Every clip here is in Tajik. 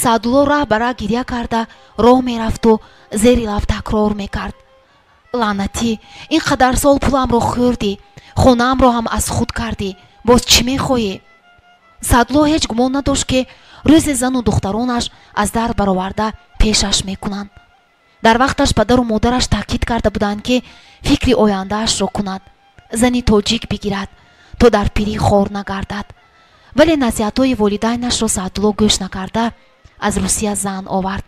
Саъдулло раҳ ба раҳ гирья карда роҳ мерафту зери лаб такрор мекард: лаънатӣ, ин қадар сол пуламро хӯрдӣ, хонаамро ҳам аз худ кардӣ, боз чӣ мехоҳӣ? Саъдулло ҳеҷ гумон надошт, ки рӯзе зану духтаронаш аз дар бароварда пешаш мекунанд. Дар вақташ падару модараш таъкид карда буданд, ки фикри ояндаашро кунад, зани тоҷик бигирад, то дар пирӣ хор нагардад. Вале насиҳатҳои волидайнашро Саъдулло гӯш накарда аз Русия зан овард.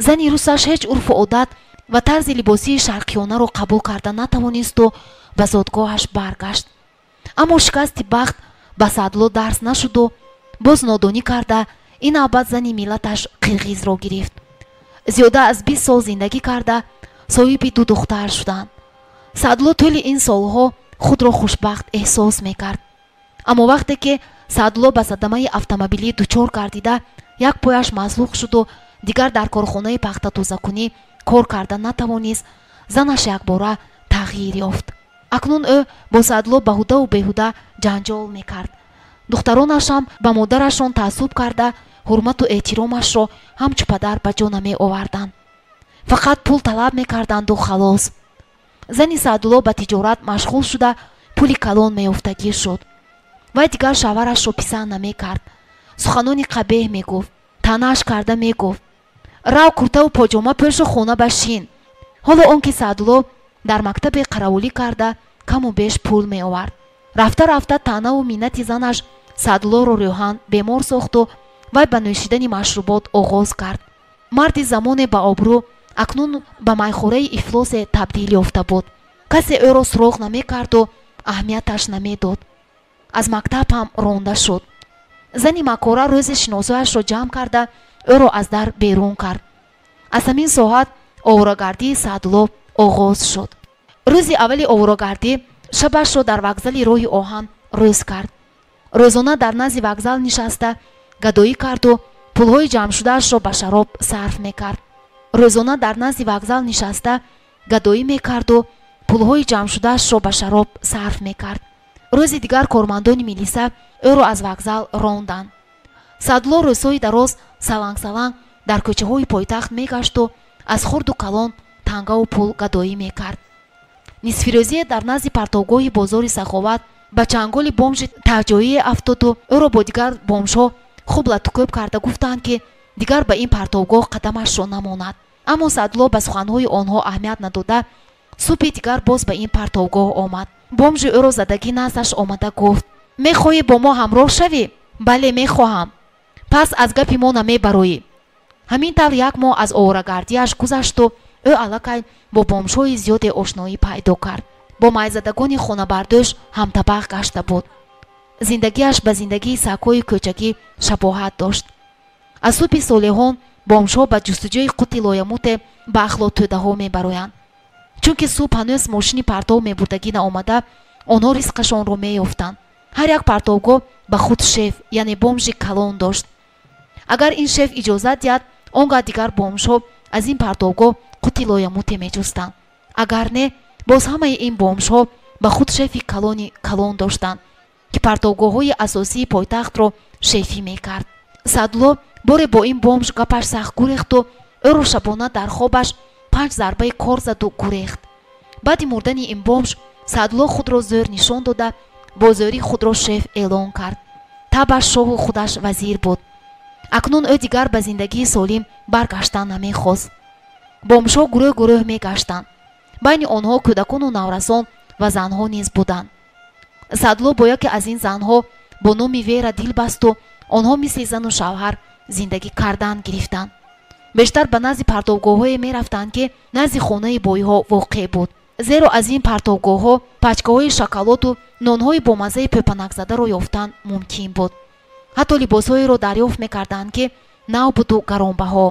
Зани русаш ҳеҷ урфу одат ва тарзи либосии шарқиёнаро қабул карда натавонисту ба зодгоҳаш баргашт. Аммо шикасти бахт ба Саъдулло дарс нашуду боз нодонӣ карда ин навбат зани миллаташ қирғизро гирифт. Зиёда аз 20 сол зиндагӣ карда соҳиби ду духтар шуданд. Саъдулло тӯли ин солҳо худро хушбахт эҳсос мекард. Аммо вақте ки Саъдулло ба садамаи автомобилӣ дучор гардида як пояш мазлуқ шуду дигар дар корхонаи пахтатозакунӣ кор карда натавонист, занаш якбора тағйир ёфт. Акнун ӯ бо Саъдулло баҳудаву беҳуда ҷанҷол мекард. Духтаронашам ба модарашон таассуб карда ҳурмату эҳтиромашро ҳамчу падар ба ҷо намеоварданд. Фақат пул талаб мекарданду халос. Зани Саъдулло ба тиҷорат машғул шуда пули калон меёфтагӣ шуд. Вай дигар шавҳарашро писанд намекард. Суханони қабеҳ мегуфт, таънааш карда мегуфт: рав, куртаву поҷома пӯшу хона ба шин. Ҳоло он ки Саъдулло дар мактабе қаравулӣ карда каму беш пул меовард. Рафта рафта таънаву миннати занаш Саъдуллоро рӯҳан бемор сохту вай ба нӯшидани машрубот оғоз кард. Марди замоне ба обрӯ акнун ба майхораи ифлосе табдил ёфта буд. Касе ӯро суроғ намекарду аҳамияташ намедод. Аз мактаб ҳам ронда шуд. Зани макора рӯзи шиносояшро ҷамъ карда ӯро аз дар берун кард. Аз ҳамин соат оворагардии Саъдулло оғоз шуд. Рӯзи аввали оворагардӣ шабашро дар вокзали роҳи оҳан рӯз кард. Рӯзона дар назди вокзал нишаста гадоӣ карду пулҳои ҷамъшудаашро ба шароб сарф мекард. Рӯзона дар назди вокзал нишаста гадоӣ мекарду пулҳои ҷамъшудаашро ба шароб сарф мекард. Рӯзи дигар кормандони милиса ӯро аз вокзал ронданд. Саъдулло рӯзҳои дароз саланг-саланг дар кӯчаҳои пойтахт мегашту аз хурду калон тангаву пул гадоӣ мекард. Нисфирӯзие дар назди партовгоҳи бозори Саховат ба чанголи бомжи таҳҷоие афтоду ӯро бо дигар бомжҳо хуб латукӯб карда гуфтанд, ки дигар ба ин партовгоҳ қадамашро намонад. Аммо Саъдулло ба суханҳои онҳо аҳамият надода субҳи дигар боз ба ин партовгоҳ омад. Бомжи ӯро задагӣ наздаш омада гуфт: мехоҳӣ бо мо ҳамроҳ шавӣ? Бале, мехоҳам. Пас аз гапи мо намебароӣ. Ҳамин тавр як моҳ аз оворагардиаш гузашту ӯ аллакай бо бомжҳои зиёде ошноӣ пайдо кард. Бо майзадагони хонабардӯш ҳамтабақ гашта буд. Зиндагиаш ба зиндагии сагҳои кӯчагӣ шабоҳат дошт. Аз субҳи солеҳон бомжҳо ба ҷустуҷӯи қути лоямуте ба ахлоттӯдаҳо мебароянд. Чунки субҳ ҳанӯз мошини партов мебурдагӣ наомада, онҳо ризқашонро меёфтанд. Ҳар як партовгоҳ ба худ шеф, яъне бомжи калон дошт. Агар ин шеф иҷозат диҳад, он гаҳ дигар бомжҳо аз ин партовгоҳ қути лоямуте меҷустанд. Агар не, боз ҳамаи ин бомжҳо ба худ шефи калони калон доштанд, ки партовгоҳҳои асосии пойтахтро шефӣ мекард. Саъдулло боре бо ин бомж гапаш сахт гурехту ӯро шабона дар хобаш 5 зарбаи кор заду гурехт. Баъди мурдани ин бомж Саъдулло худро зӯр нишон дода бо зӯрӣ худро шеф эълон кард. Табаш шоҳу худаш вазир буд. Акнун ӯ дигар ба зиндагии солим баргаштан намехост. Бомжҳо гурӯҳ гурӯҳ мегаштанд. Байни онҳо кӯдакону наврасон ва занҳо низ буданд. Саъдулло бо яке аз ин занҳо бо номи Вера дил басту онҳо мисли зану шавҳар зиндагӣ кардан гирифтанд. Бештар ба назди партовгоҳҳое мерафтанд, ки назди хонаи бойҳо воқеъ буд. Зеро аз ин партовгоҳҳо пачкаҳои шоколаду нонҳои бомаззаи пӯпанакзадаро ёфтан мумкин буд. Ҳатто либосҳоеро дарёфт мекарданд, ки нав буду гаронбаҳо.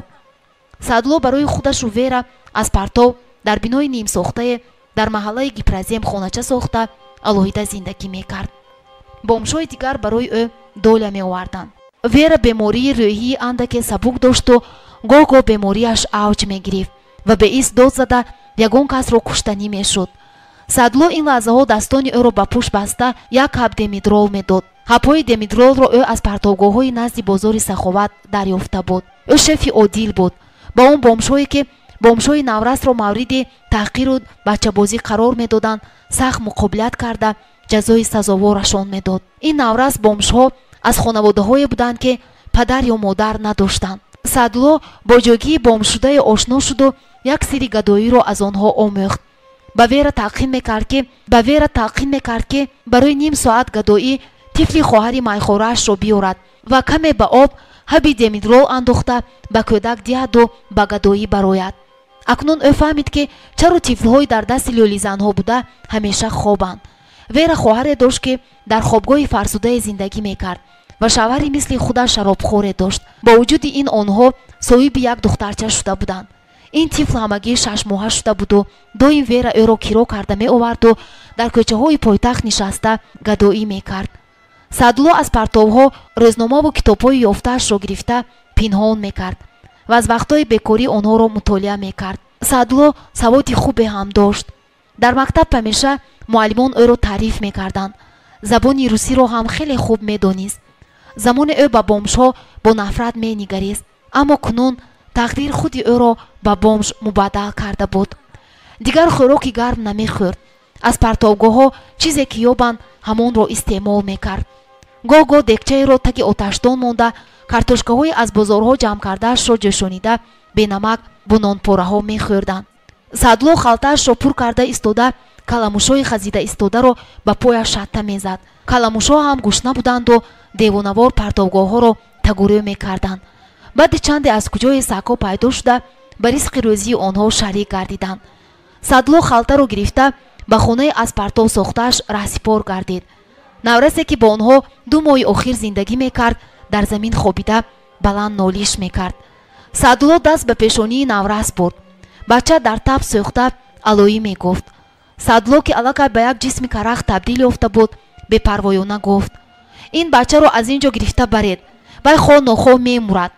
Саъдулло барои худашу Вера аз партов дар бинои нимсохтае дар маҳаллаи Гипразем хонача сохта алоҳида зиндагӣ мекард. Бомжҳои дигар барои ӯ доля меоварданд. Вера бемории рӯҳии андаке сабук дошту гоҳ-гоҳ бемориаш авҷ мегирифт ва беист дод зада ягон касро куштанӣ мешуд. Саъдулло ин лаҳзаҳо дастони ӯро ба пушт баста як ҳаб димедрол медод. Ҳабҳои димедролро ӯ аз партовгоҳҳои назди бозори Саховат дарёфта буд. Ӯ шефи одил буд. Ба он бомжҳое ки бомжҳои наврасро мавриди таҳқиру бачабозӣ қарор медоданд, сахт муқобилат карда ҷазои сазоворашон медод. Ин наврас бомжҳо аз хонаводаҳое буданд, ки падар ё модар надоштанд. Саъдулло бо ҷойгии бомжшудае ошно шуду як сири гадоиро аз онҳо омӯхт. Ба Вера талқин мекард, ки барои ним соат гадоӣ тифли хоҳари майхораашро биёрад ва каме ба об ҳаби димедрол андохта ба кӯдак диҳаду ба гадоӣ барояд. Акнун ӯ фаҳмид, ки чаро тифлҳои дар дасти лӯлизанҳо буда ҳамеша хобанд. Вера хоҳаре дошт, ки дар хобгоҳи фарсудае зиндагӣ мекард ва шавҳари мисли худаш шаробхоре дошт. Бо вуҷуди ин онҳо соҳиби як духтарча шуда буданд. Ин тифл ҳамагӣ 6 моҳа шуда буду доим Вера ӯро киро карда меоварду дар кӯчаҳои пойтахт нишаста гадоӣ мекард. Саъдулло аз партовҳо рӯзномаву китобҳои ёфтаашро гирифта пинҳон мекард ва аз вақтҳои бекорӣ онҳоро мутолиа мекард. Саъдулло саводи хубе ҳам дошт. Дар мактаб ҳамеша муаллимон ӯро таъриф мекарданд. Забони русиро ҳам хеле хуб медонист. Замоне ӯ ба бомжҳо бо нафрат менигарист, аммо кунун тақдир худи ӯро ба бомж мубаддал карда буд. Дигар хӯроки гарм намехӯрд. Аз партовгоҳҳо чизе ки ёбанд, ҳамонро истеъмол мекард. Гоҳ гоҳ дегчаеро таги оташдон монда, картошкаҳои аз бозорҳо ҷамъ кардаашро ҷӯшонида, бенамак бо нонпораҳо мехӯрданд. Саъдулло халтаашро пур карда истода, каламушҳои хазида истодаро ба пояш шатта мезад. Каламушҳо ҳам гушна буданду девонавор партовгоҳҳоро тагурӯ мекарданд. Баъди чанде аз куҷое сагҳо пайдо шуда, ба ризқи рӯзии онҳо шарик гардиданд. Саъдулло халтаро гирифта ба хонаи аз партов сохтааш раҳсипор гардид. Наврасе, ки бо онҳо 2 моҳи охир зиндагӣ мекард, дар замин хобида баланд нолиш мекард. Саъдулло даст ба пешонии наврас бурд. Бача дар таб сӯхта алоӣ мегуфт. Саъдулло, ки аллакай ба як ҷисми карахт табдил ёфта буд, бепарвоёна гуфт: «Ин бачаро аз ин ҷо гирифта баред, вай хоҳ нохоҳ мемурад».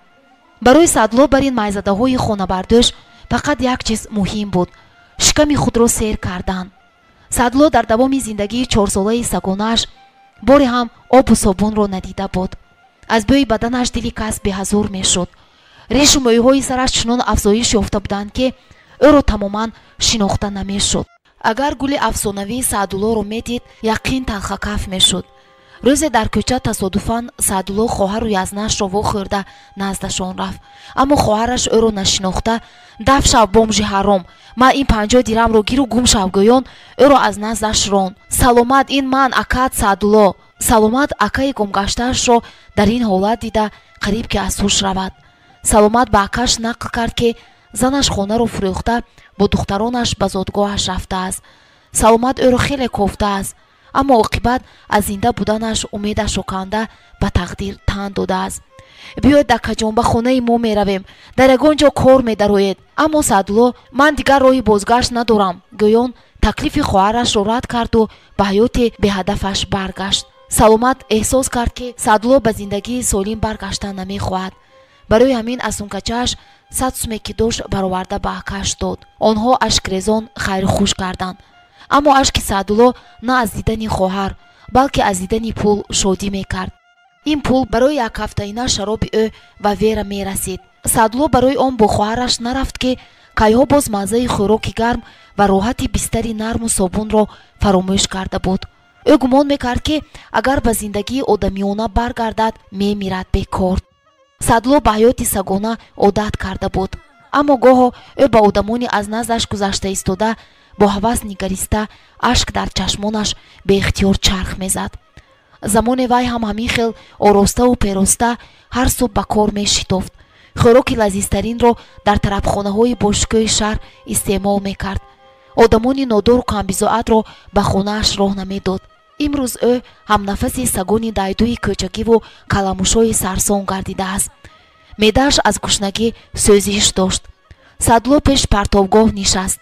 Барои Саъдулло бар ин майзадаҳои хонабардӯш фақат як чиз муҳим буд: шиками худро сер кардан. Саъдулло дар давоми зиндагии чорсолаи сагонааш боре ҳам обу собунро надида буд. Аз бӯи баданаш дили кас беҳазур мешуд. Решу мӯйҳои сараш чунон афзоиш ёфта буданд, ки ӯро тамоман шинохта намешуд. Агар гули афсонавии Саъдуллоро медид, яқин талхакаф мешуд. Рӯзе дар кӯча тасодуфан Саъдулло хоҳару язнаашро вохӯрда наздашон рафт, аммо хоҳараш ӯро нашинохта: «Даф шав, бомжи ҳаром, ман ин 50 дирамро гиру гум шав», гӯён ӯро аз наздаш ронд. «Саломат, ин ман, акат Саъдулло». Саломат акаи гумгаштаашро дар ин ҳолат дида, қариб ки аз ҳуш равад. Саломат ба акаш нақл кард, ки занаш хонаро фурӯхта, бо духтаронаш ба зодгоҳаш рафтааст. Саломат ӯро хеле кофтааст, аммо оқибат аз зинда буданаш умедашро канда, ба тақдир тан додааст. «Биёед, дакаҷон, ба хонаи мо меравем, дар ягон ҷо кор медароед». Аммо Саъдулло «Ман дигар роҳи бозгашт надорам» гӯён таклифи хоҳарашро рад карду ба ҳаёти беҳадафаш баргашт. Саломат эҳсос кард, ки Саъдулло ба зиндагии солим баргаштан намехоҳад. Барои ҳамин аз сумкачааш 100 суме ки дошт, бароварда ба акаш дод. Онҳо ашкрезон хайрухуш карданд, аммо ашки Саъдулло на аз дидани хоҳар, балки аз дидани пул шодӣ мекард. Ин пул барои якҳафтаина шароби ӯ ва Вера мерасид. Саъдулло барои он бо хоҳараш нарафт, ки кайҳо боз маззаи хӯроки гарм ва роҳати бистари нарму собунро фаромӯш карда буд. Ӯ гумон мекард, ки агар ба зиндагии одамиёна баргардад, мемирад бекор. Саъдулло ба ҳаёти сагона одат карда буд, аммо гоҳо ӯ ба одамони аз наздаш гузашта истода бо ҳавас нигариста, ашк дар чашмонаш беихтиёр чарх мезад. Замоне вай ҳам ҳамин хел ороставу пероста ҳар субҳ ба кор мешитофт, хӯроки лазизтаринро дар тарабхонаҳои бошукӯҳи шаҳр истеъмол мекард, одамони нодору камбизоатро ба хонааш роҳ намедод. Имрӯз ӯ ҳамнафаси сагони дайдуи кӯчагиву каламушҳои сарсон гардидааст. Меъдааш аз гушнагӣ сӯзиш дошт. Саъдулло пеш партовгоҳ нишаст.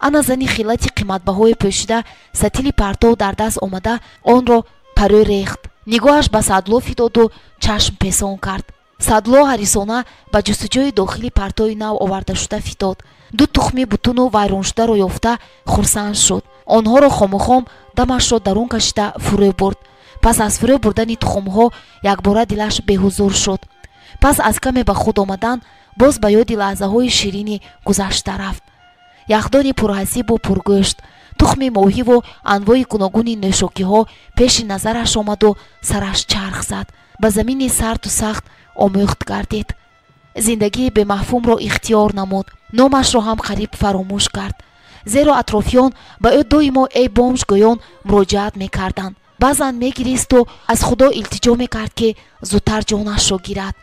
Ана зани хилати қиматбаҳое пӯшида, сатили партов дар даст омада, онро парӯ рехт. Нигоҳаш ба Саъдулло фитоду чашм песон кард. Саъдулло ҳарисона ба ҷустуҷӯи дохили партои нав овардашуда фитод. Ду тухми бутуну вайроншударо ёфта, хурсанд шуд. Онҳоро хомухом дамашро дарун кашида фурӯ бурд. Пас аз фурӯ бурдани тухмҳо якбора дилаш беҳузур шуд. Пас аз каме ба худ омадан боз ба ёди лаҳзаҳои ширини гузашта рафт. Яхдони пурҳасибу пургӯшт, тухми моҳиву анвои гуногуни нӯшокиҳо пеши назараш омаду сараш чарх зад. Ба замини сарду сахт омӯхт гардид. Зиндагии бемафҳумро ихтиёр намуд. Номашро ҳам қариб фаромӯш кард, зеро атрофиён ба ӯ доимо эй бомж гӯён муроҷиат мекарданд. Баъзан мегиристу аз Худо илтиҷо мекард, ки зудтар ҷонашро гирад.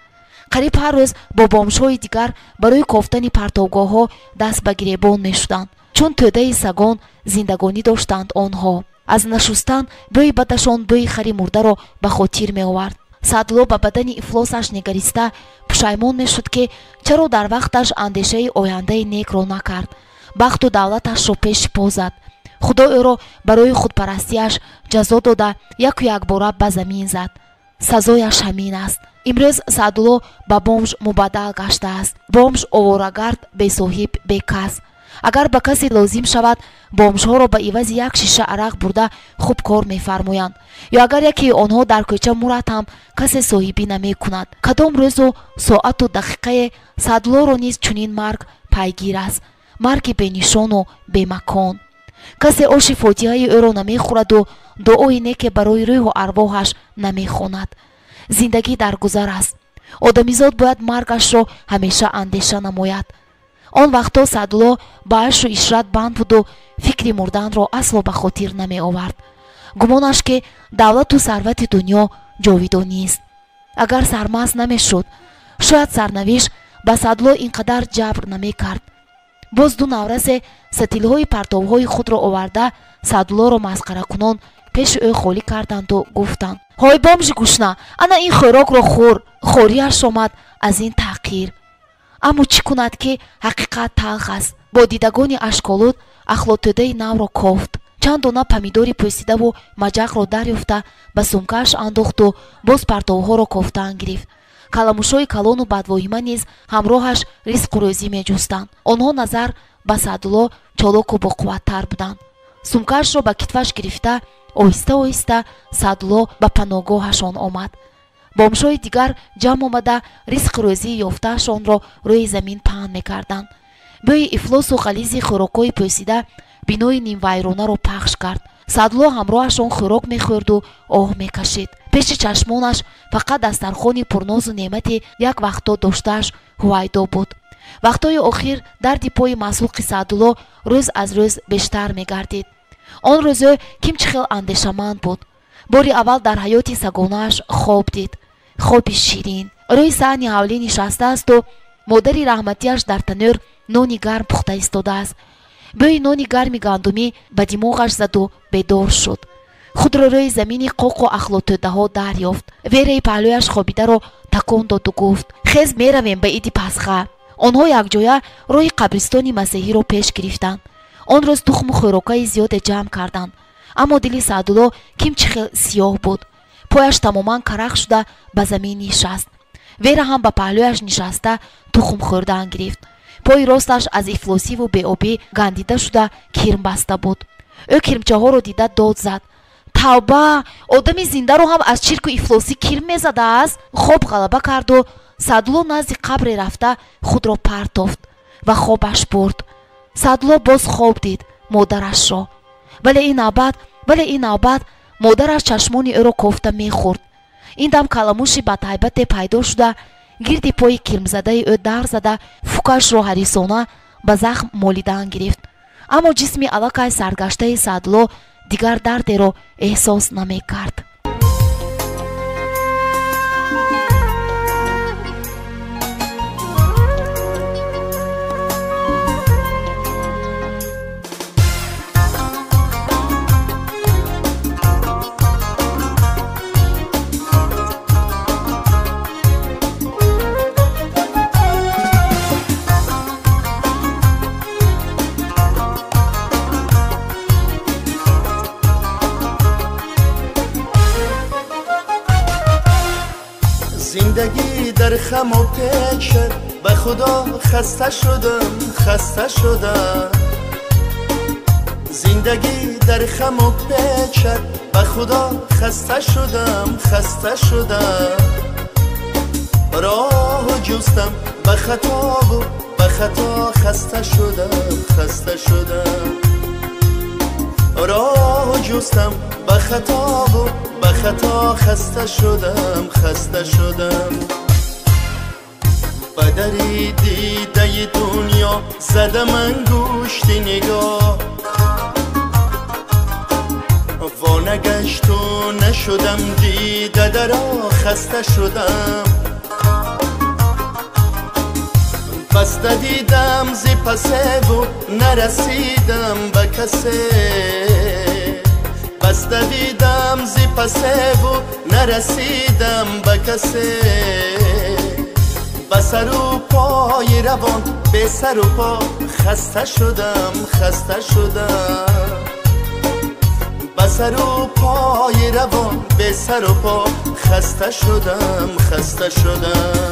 Қариб ҳар рӯз бо бомжҳои дигар барои кофтани партовгоҳҳо даст ба гиребон мешуданд, чун тӯдаи сагон зиндагонӣ доштанд. Онҳо аз нашустан бӯи бадашон бӯи хари мурдаро ба хотир меовард. Саъдулло ба бадани ифлосаш нигариста пушаймон мешуд, ки чаро дар вақташ андешаи ояндаи некро накард. Бахту давлаташро пеши по зад. Худо ӯро барои худпарастиаш ҷазо дода яку якбора ба замин зад. Сазояш ҳамин аст. Имрӯз Саъдулло ба бомж мубаддал гаштааст. Бомж оворагард, бесоҳиб, бекас. Агар ба касе лозим шавад, бомжҳоро ба ивази як шиша арақ бурда хуб кор мефармоянд. Ё агар якеи онҳо дар кӯча мурад ҳам касе соҳибӣ намекунад. Кадом рӯзу соату дақиқае Саъдуллоро низ чунин марг пайгир аст, марги бенишону бемакон. Касе оши фотиҳаи ӯро намехӯраду дуои неке барои рӯҳу арвоҳаш намехонад. Зиндагӣ дар гузар аст. Одамизод бояд маргашро ҳамеша андеша намояд. Он вақтҳо Саъдулло ба айшу ишрат банд буду фикри мурданро асло ба хотир намеовард. Гумонаш, ки давлату сарвати дунё ҷовидонист. Агар сармаст намешуд, шояд сарнавишт ба Саъдулло ин қадар ҷабр намекард. Боз ду наврасе сатилҳои партовҳои худро оварда Саъдуллоро масхаракунон пеши ӯ холӣ карданду гуфтанд: ҳой бомжи гушна, ана ин хӯрокро хӯр. Хориаш омад аз ин таҳқир. Аммо чӣ кунад, ки ҳақиқат талх аст. Бо дидагони ашколуд ахлоттӯдаи навро кофт. Чанд дона помидори пӯсидаву маҷақро дарёфта ба сумкааш андохту боз партовҳоро кофтан гирифт. Каламушҳои калону бадвоҳима низ ҳамроҳаш ризқу рӯзӣ меҷустанд. Онҳо назар ба Саъдулло чолоку боқувваттар буданд. Сумкаашро ба китфаш гирифта оҳиста оҳиста Саъдулло ба паноҳгоҳашон омад. Бомжҳои дигар ҷамъ омада ризқу рӯзии ёфтаашонро рӯи замин паҳн мекарданд. Бӯи ифлосу ғализи хӯрокҳои пӯсида бинои нимвайронаро пахш кард. Саъдулло ҳамроҳашон хӯрок мехӯрду оҳ мекашид. Пеши чашмонаш фақат дастархони пурнозу неъмати як вақтҳо доштааш ҳувайдо буд. Вақтҳои охир дарди пои масҳуқи Саъдулло рӯз аз рӯз бештар мегардид. Он рӯзё ким чӣ хел андешаманд буд. Бори аввал дар ҳаёти сагонааш хоб дид. Хоби ширин. Рӯи саҳни ҳавлӣ нишастаасту модари раҳматиаш дар танӯр нони гарм пухта истодааст. Бӯи нони гарми гандумӣ ба димоғаш заду бедор шуд. Худро рӯи замини қоқу ахлоттӯдаҳо дарёфт. Вераи паҳлӯяш хобидаро такон доду гуфт: хез, меравем ба иди Пасха. Онҳо якҷоя роҳи қабристони масеҳиро пеш гирифтанд. Он рӯз тухму хӯрокаи зиёде ҷамъ карданд. Аммо дили Саъдулло ким чӣ хел сиёҳ буд. Пояш тамоман карах шуда ба замин нишаст. Вера ҳам ба паҳлӯяш нишаста тухм хӯрдан гирифт. Пои росташ аз ифлосиву беобӣ гандида шуда кирм баста буд. Ӯ кирмчаҳоро дида дод зад: тавба, одами зиндаро ҳам аз чирку ифлосӣ кирм мезадааст. Хоб ғалаба карду Саъдулло назди қабре рафта худро партофт ва хобаш бурд. Саъдулло боз хоб дид модарашро. Вале ин навбат модараш чашмони ӯро кофта мехӯрд. Ин дам каламуши бадҳайбате пайдо шуда гирди пои кирмзадаи ӯ дар зада фукашро ҳарисона ба захм молидан гирифт. Аммо ҷисми аллакай саргаштаи Саъдулло дигар дардеро эҳсос намекард. زندگی در خم و پیچ، به خدا خسته شدم، خسته شدم. Зиндагӣ дар хаму печад, ба Худо хаста шудам, хаста шудам. Роҳ ҷустам ба хато ву ба хато хаста шудам, хаста шудам. Роҳ ҷустам ба хато ву ба хато хаста шудам, хаста шудам. Ба дари дидаи дунё задам ангушти нигоҳ, ва нагашту нашудам дида даро хаста шудам. Пас надидам зи пасеву нарасидам ба касе, пас надидам зи пасеву нарасидам ба касе. Ба сару пои равон бе сару по хаста шудам, хаста шудам. Ба сару пои равон бе сару по хаста шудам, хаста шудам.